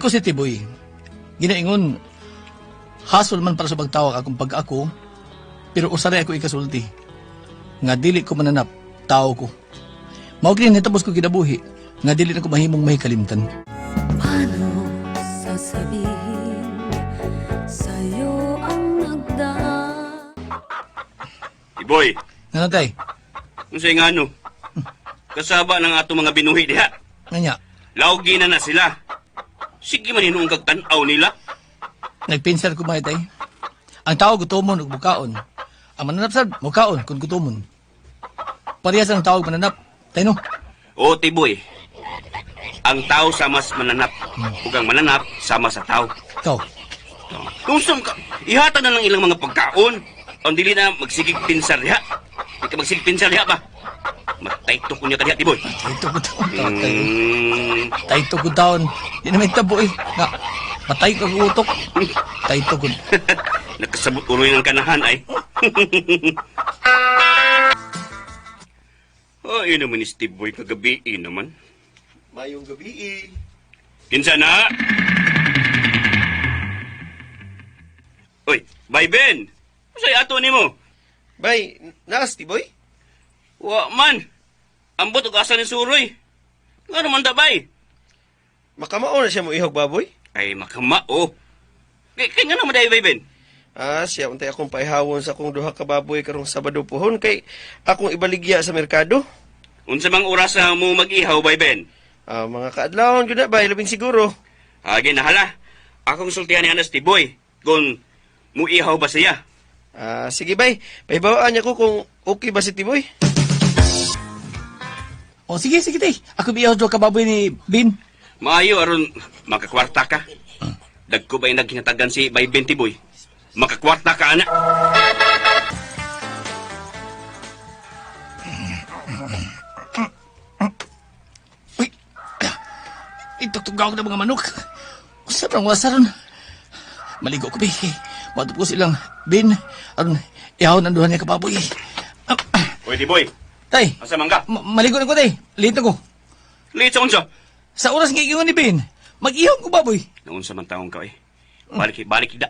ko si Tiboy. Ginaingon, hasol man para sa pagtawag akong pag-ako, pero usaray ako ikasulti. Nga dili ko mananap, tao ko. Mao kini nitapos ko kinabuhi, nga dili na ko mahimong mahikalimtan. Paano sasabihin sa'yo ang nagdaan? Iboy, Nga na tay, unsay nga ano? Kasaba ng ato mga binuhi diha. nga niya, Lawgi na na sila. Sige man hinuong kag tan-aw nila. nagpinsar ko mga tay. Ang tao gutomon ug mukaon. Ang mananap sad, mukaon kung gutomon. Parehas ang tao mananap. Tay no, O, Tiboy. Ang tao sama sa mananap. Ug ang mananap sama sa tao. ikaw. Kung saan ka, ihata na lang ilang mga pagkaon. Ang dili na magsigig pinsar diha. Di ka magsigig pinsar diha ba? Matay to kunya ka diha, Tiboy. Tayto ko taon. Tay Mm. Tayto ko taon. Di na may tabo eh. Nga, matay ko ang utok. Tayto ko. Nakasabot uroy ng kanahan ay. Ay, naman ni Steve Boy kagabi eh, naman. Mayong gabi eh. Kinsa na? Uy, bye Ben. Unsay ato nimo? Bay, naas ti boy? Wa man. Ambot og asa ni Suroy. Ngano man ta bay? Makamao na siya mo ihog baboy? Ay makamao. Kay kay ngano man day bay Ben? Ah, siya untay akong paihawon sa akong duha ka baboy karong Sabado pohon kay akong ibaligya sa merkado. Unsa mang oras na mo mag-ihaw bay Ben? Ah, mga kaadlawon gyud na bay, labing siguro. Agi na hala. Akong sultihan ni Anas Tiboy kung muihaw ba siya. Ah, sige bay, pahibawaan niya ko kung okay ba si Tiboy. O sige, sige tay. Ako biyaw do kababoy ni Bin. Maayo aron makakwarta ka. Dagko ba yung naghinatagan si Bay Ben Tiboy? Makakwarta ka ana. Uy! Itugtugaw ko na mga manok. Usap ang wasaron. Maligo ko, bi. Matop ko silang Bin. Aron, ihaw ng duha niya kababoy. Ah, ah, Uy Tiboy, tay, asa man ka? maligo na ko, tay. Late na ko. Late sa unsa? Sa oras nga iingon ni Bin, mag-ihaw ko baboy. Naunsa man taong ka eh. Balik balik higda.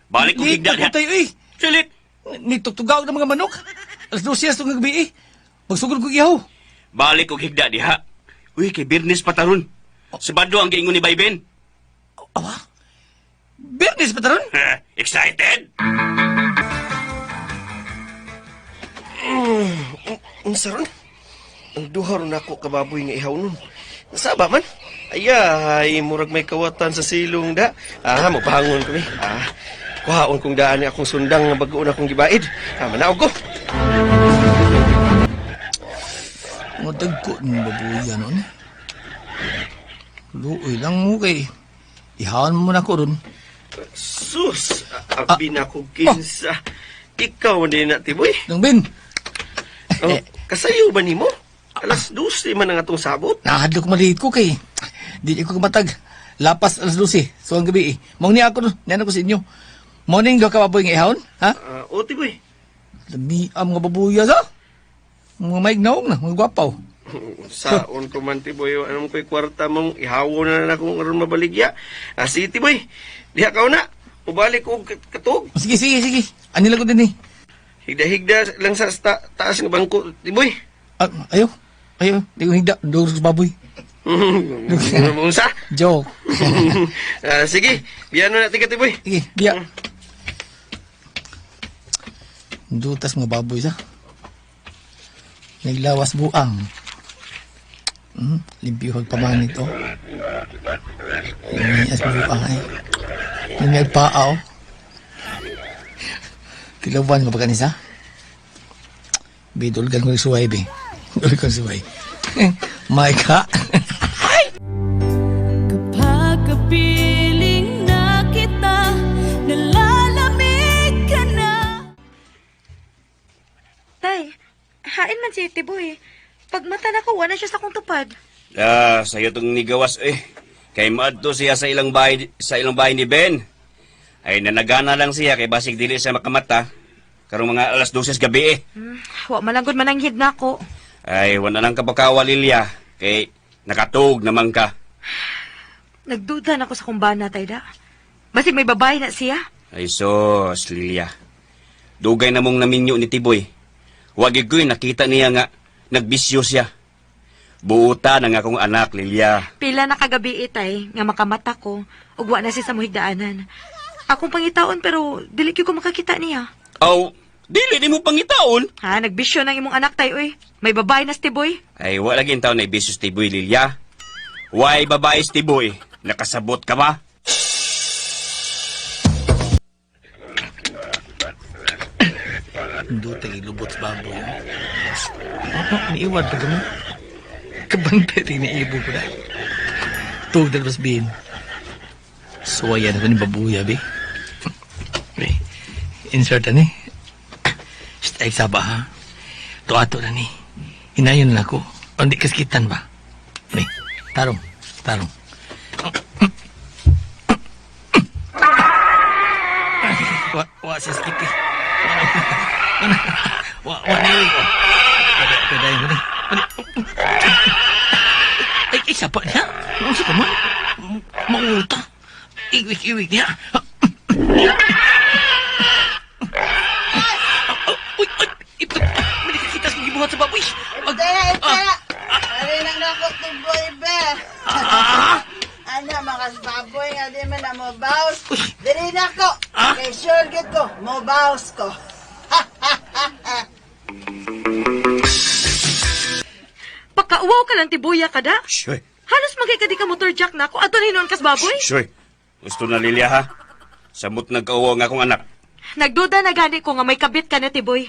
Balik ko Late higda na ko, diha. tay, uy. Silit. Nitugtugaw ng mga manok. Alas 12 sa gabi, eh. Magsugod ko ihaw. Balik og higda diha. Uy, kay Birnes pa taron. Sabado ang giingon ni Bay Ben. Awa? Bernis pa taron? Excited? Unsa ron? Ang duha ron ako ka baboy nga ihaw nun. Nasaba man? Ayay, murag may kawatan sa silong da. Ah, mopahangon kami. Ah, kuhaon kong daan ni akong sundang nga bag-o na akong gibaid. Ah, manaog ko. Madagko ng babuya noon. Luoy lang mo kay. Ihawan mo na ko ron. Sus, abi na ko kinsa. Ikaw din na Tiboy. Nang Bin, Oh, kasayo ba nimo? Alas 12 man ang atong sabot. nahadlok maliit ko kay. Di ko kamatag. Lapas alas 12. So ang gabi eh. Mong niya ako, niya ko sa inyo. Morning do ka baboy nga ihawon? Ha? Ah, o Tiboy. Lami ang mga babuya sa. Mga maignaong na, mga gwapaw. Saon ko man Tiboy, anong ko'y kwarta mong ihawon na na kung aron mabaligya. Ah, sige Tiboy. Diha ka na. Ubalik ko og katog. Sige, sige, sige. Anila ko din eh. Higda-higda lang sa taas nga bangko, Tiboy. Ah, ayaw. Ayaw, di ko higda. Dugo sa baboy. Unsa? Joke. Ah, sige, biyano na tika Tiboy. Sige, biya. Dutas mga baboy sa. Naglawas buang. Limpyo pamanit oh. Lumias buang ay. Lumiyag paa oh. Tilawan mo ba kanisa? Bidulgan ko yung suway be. Dulgan ko yung suway. My God. Kapag kapiling na kita, nalalamig ka na. Tay, hain man si Tiboy. Pag mata na ko, wala siya sa akong tupad. Ah, sayo tong nigawas eh. Kay maadto siya sa ilang bahay ni Ben. Ay nanagana lang siya kay basig dili siya makamata. Karong mga alas 12 gabi eh. Wa malanggod mananghid na ako. Ay wala nang kabakawa Lilia kay nakatug naman ka. Nagduda na ko sa kumbana, Tayda. Basig may babae na siya. Ay sos, Lilia. Dugay na mong naminyo ni Tiboy. Wag ko'y nakita niya nga nagbisyo siya. Buuta na nga akong anak, Lilia. Pila na kagabi itay, nga makamata ko, ug wa na siya sa muhigdaanan. Akong pangitaon pero dili gyud ko makakita niya. Aw, dili ni mo pangitaon. Ha, nagbisyo ng imong anak tay oy. May babae na si Tiboy. Ay, wala lagi taon na ibisyo si Tiboy, Lilia. Why babae si Tiboy? Nakasabot ka ba? Duta lubot sa baboy. Oh, niiwad pa mo. Kabantay rin ni ibo ko na. Tug dalbas bin. Suwayan ko ni babuya, bi. Bi, insert ani. Shh, ay saba ha. Tuato na ni. Hinayon na ako. Hindi kaskitan ba? Bi, tarong, tarong. Wa, wa sa skiti. Wa, wa na yun. Pwede, pwede yun. Pwede. Ay, ay, sapa niya. Ano sa man? Maulta. Iwik-iwik niya. Uy, uy, ito. May nakakita sa gibuhat sa baboy. Mag, Tera, tera. Ari nang nako Tiboy be. ah, Ana mga baboy nga di man na mo baws. Uy. Diri na ko. Ah? Kay sure gid ko, mo baws ko. Pakauwaw ka lang Tibuya kada. Syoy, Halos magay ka di ka motor jack na ako. Ato na hinuon kas baboy. syoy. Gusto na, Lilia, ha? Samot nagkauwa nga akong anak. Nagduda na gani ko nga may kabit ka na Tiboy.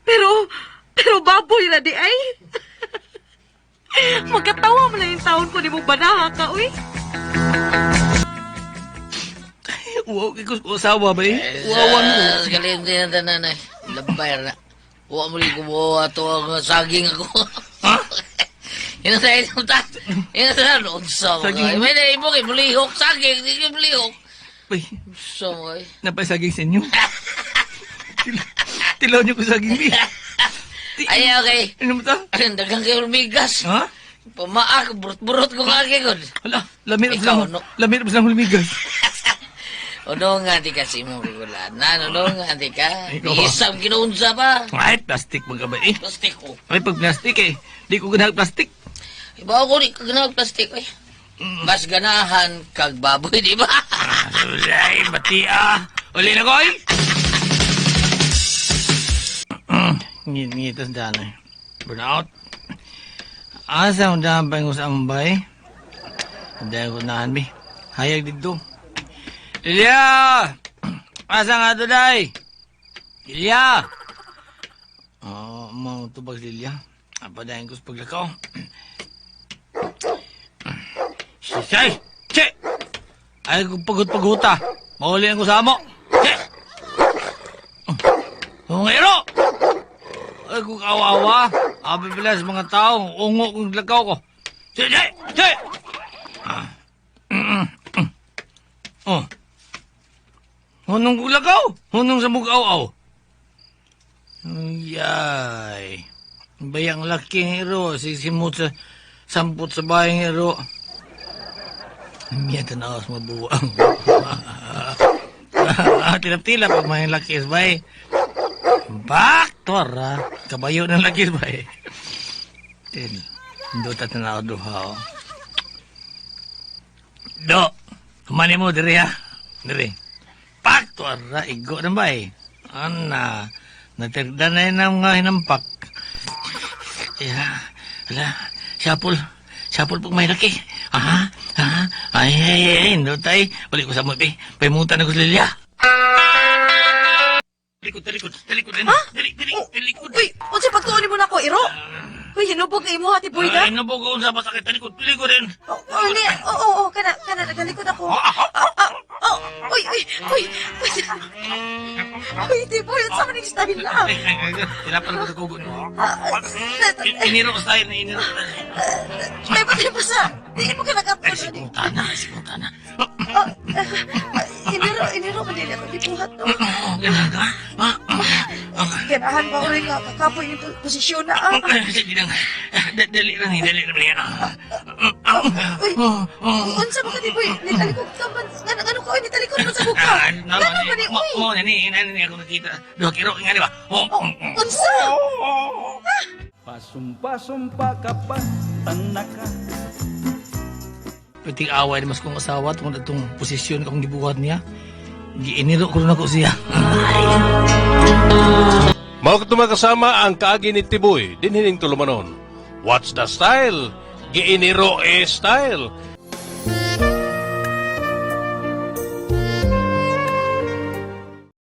Pero, pero baboy na di ay. Magkatawa mo lang yung taon ko ni mo banaha ka, uy. Wow, kay ko asawa ba eh? Wawan mo. Galing din na tanan eh. Labay na. Huwag mo rin kumuha to ang saging ako. Ha? Yun ang tayo ta. Yun ang tayo. Unsa mo. Saging? May naibok eh. Mulihok saging. Di ka mulihok. Uy, Unsa mo eh. napasaging sa inyo. Tilaw niyo ko saging bi. Ay, okay. Ano mo ta? Dagang kayo lumigas. Ha? Pamaak. Burot-burot ko nga kay Hala, lamir Ikaw, lang. no? Lamir lang lumigas. Ano nga di kasi mo kagulanan? Ano nga di ka? Ikaw, ah. Isang kinuunsa pa. Ay, plastic mga ba eh. Plastic ko. Ay, pag plastic eh. Di ko ganahag plastic. Iba ako di kaganag plastic eh. Mas ganahan kag baboy, di ba? Ay, bati ah. Uli na ko ay. Ngit-ngit ang daan eh. Burnout. Asa ang daan pa yung sa ambay? Dahil ko nahan bi. Hayag dito. Ilya! Asa nga to day? Ilya! Oo, oh, mau tubag si Ilya. Apadahin ko sa paglakaw. Sisay! Che! Ay, kung pagod-paguta. Mahuli ang kusamo. Che! Hungero! Ay, kung kawawa. Abi pala sa mga tao, ungo kong lakaw ko. Che! Che! Che! Ah. Oh. Hunong kong lakaw. Hunong sa mugaw-aw. Ayay. Bayang laki ng iro. Sisimot sa sampot sa bayang iro. Miya tanaw sa mabuang. Tilap-tilap pag may lakis bay. Baktor ah. Kabayo ng lakis bay. Tin. Do tanaw duha oh. Do. Kumani mo diri ha. Diri. Paktor ah. Igo na bay. Ana. Natirda na yun ang mga hinampak. Ya, ala, sapol. Sapol pag may laki. Aha, aha. Ay, ay, ay, no tay. Balik ko sa mo, eh. Paimutan ako sa Lilia. Talikod, talikod, talikod. Ha? Dali, dali, talikod. Uy, unsay pagtuon mo nako, iro? Uy, hinubog kay imo hati boy Ay, da. nabugo sa masakit. Talikod, talikod rin. Oh, oh, ni, oh, oh, oh, kana, kana, nagalikod ako. Ah, ah, oh, uy, uy, uy, uy. Uy, Tiboy, unsa man ning style na? Ay, ay, ay, tinapan ko sa kugo. Ah, Iniro ko style, iniro. May patay pa sa. Di mo ka Ay, nakapun. sikong tana, sikong tana. Iniro, iniro, madili ako gibuhat no. Oh, ganun ka? Ha? Ganahan ba ko rin nga kakapoy yung posisyon na ah. Sige lang. Dali lang ni, dali lang ni. Uy, unsa ba ka ni boy? Nitalikod ka man. Ngano ngano ka oy nitalikod man sa buka. Ngano man ni oy? Mo na ni, inani ni ako nakita. Duha kiro nga di ba? Oh, unsa? Pasumpa-sumpa ka pa, tanaka. Pwedeng away na mas kong asawa tungod atong posisyon akong gibuhat niya. Giiniro ko rin ako siya. Mao kadto mga kasama ang kaagi ni Tiboy, dinhining tulumanon. What's the style? Giiniro e style.